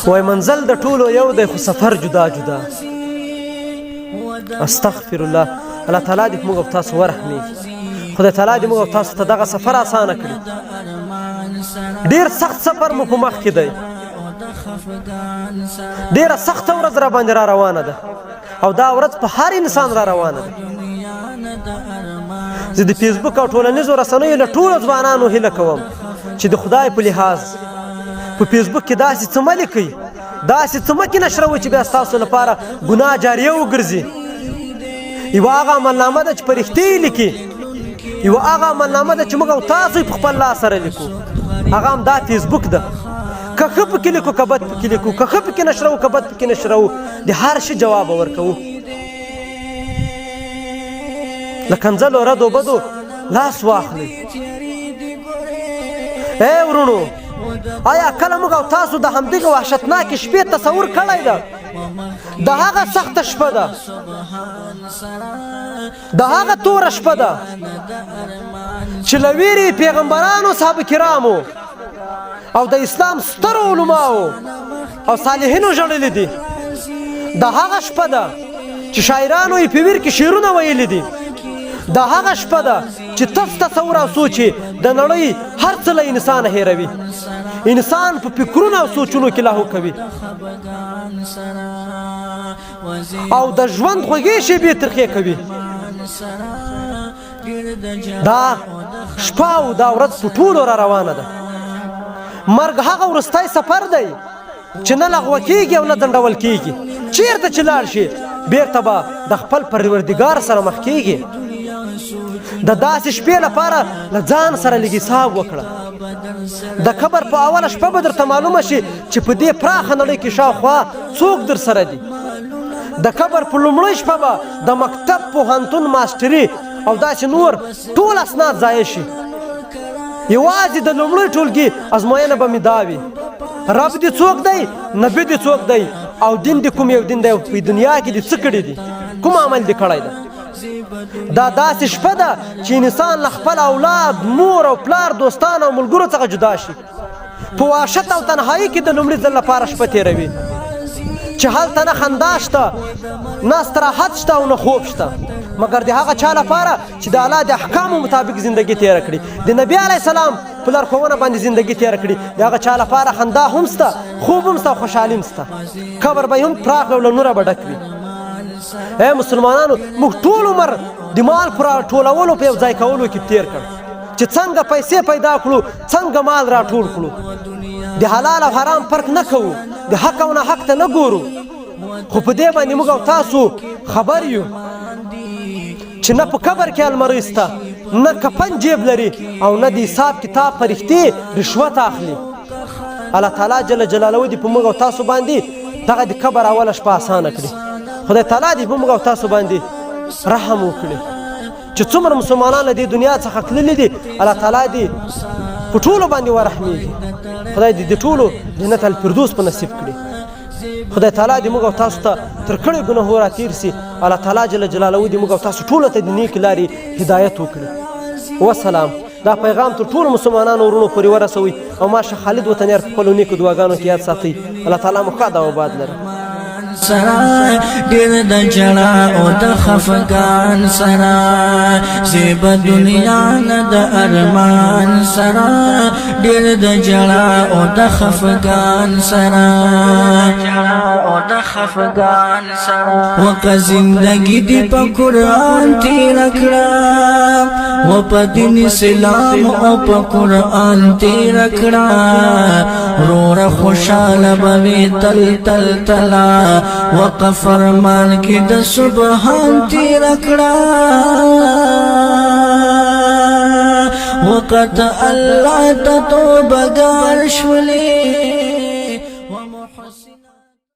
وای منزل د ټولو یو دی خو سفر جدا جدا. استغفر الله. الله تعالی دې موږ او تاسو ورحمېږي. خدای تعالی دې موږ او تاسو ته دغه سفر اسانه کړي. ډیر سخت سفر مو په مخ کې دی، ډیره سخته ورځ را باندې را روانه ده او دا ورځ په هر انسان را روانه ده. زه د فیسبوک او ټولنیزو رسنیو له ټولو ځوانانو هیله کوم چې د خدای په لحاظ په فیسبوک کې داسې څه مه لیکئ، داسې څه مه کې نشروئ چې بیا ستاسو لپاره ګناه جاریه وګرځي. یوه هغه عملنامه ده چې فرښتې یې لیکي، یوه هغه عملنامه ده چې موږ او تاسو یې په خپل لاس سره لیکو، هغه هم دا فیسبوک ده. که ښه پکې لیکو که بد پکې لیکو، که ښه پکې نشروو که بد پکې نشروو، د هر شي جواب به ورکوو. له کنځلو ردو بدو لاس واخلئ. ای وروڼو، آیا کله موږ او تاسو د همدغې وحشتناکې شپې تصور کړی ده؟ د هغه سخته شپه ده، د هغه توره شپه ده چې له ویرې پیغمبرانو، صحابه کرامو او د اسلام سترو علماو او صالحینو ژړلي دي. د هغه شپه ده چې شاعرانو یې په ویر کې شعرونه ویلي دي. د هغه شپه ده چې تس تصور او سوچ د نړۍ هر څه له انسانه هېروي. انسان په فکرونو او سوچونو کې لاهو کوي او د ژوند خوږې شېبې ترخې کوي. دا شپه او دا ورځ په ټولو را روانه ده. مرګ هغه وروستی سفر دی چې نه لغوه کېږي او نه ځنډول کېږي. چیرته چې لاړ شي بیرته به د خپل پروردګار سره مخ کېږي. د داسې شپې لپاره له ځان سره لږ حساب وکړه. د قبر په اوله شپه به درته معلومه شي چې په دې پراخه نړۍ کې شاوخوا څوک در سره دي. د قبر په لومړۍ شپه به د مکتب، پوهنتون، ماسټري او داسې نور ټول اسناد ضایع شي. یوازې د لومړۍ ټولګي ازموینه به مې دا وي: رب دې څوک دی، نبي دې څوک دی، او دین دې کوم یو دین دی، او په دنیا کې دې څه کړي دي، کوم عمل دې کړی دی. دا داسې شپه ده چې انسان له خپل اولاد، مور او پلار، دوستان او ملګرو څخه جدا شي. په وحشت او تنهایی کې د لومړي ځل لپاره شپه تېروي چې هلته نه خندا شته، نه استراحت شته او نه خوب شته، مګر د هغه چا لپاره چې د الله د احکامو مطابق زندگی تېره کړي، د نبی علیه السلام په لارښوونه باندې زندگی تېره کړي، د هغه چا لپاره خندا هم شته، خوب هم شته او خوشحالي هم شته. قبر به هم پراخ او له نوره به ډک وي. ای مسلمانانو، موږ ټول عمر د مال پر ټولولو په یو ځای کولو کې تیر کړ چې څنګه پیسې پیدا کړو، څنګه مال راټول کړو. د حلال او حرام فرق نه کوو، د حق او ناحق ته نه ګورو. خو په دې باندې موږ او تاسو خبر یو چې نه په قبر کې المرۍ سته، نه کفن جیب لري او نه د حساب کتاب فرښتې رشوت اخلي. الله تعالی جل جلاله دې په موږ او تاسو باندې دغه د قبر اوله شپه اسانه کړي. خدای تعالی دې په موږ او تاسو باندې رحم وکړي چې څومره مسلمانان له دې دنیا څخه تللي دي، الله تعالی دې په ټولو باندې ورحمېږي. خدای دې د ټولو جنت الفردوس په نصیب کړي. خدای تعالی دې موږ او تاسو ته تر کړیو ګناهو را تېر سي. الله تعالی جل جلاله دې موږ او تاسو ټولو ته د نیکې لارې هدایت وکړي. وسلام. دا پیغام تر ټولو مسلمانانو وروڼو پورې ورسوئ او ما شیخ خالد وطنیار په خپلو نیکو دعاګانو کې یاد ساتئ. الله تعالی مو ښاد او آباد لره. سره ډیر د جړا او د خفقان سره، زیب دنیا نه د ارمان سره، ډیر د جړا او د خفقان سره، او د خفقان سره. وک زندگی دی په قران تیر کړه، و په دین اسلام او په قران تیر کړه. رور خوشاله بوي تل تل تلا، وق فرمان کې د سبحان تیر کړه. وقت الله ته توبګار شولې.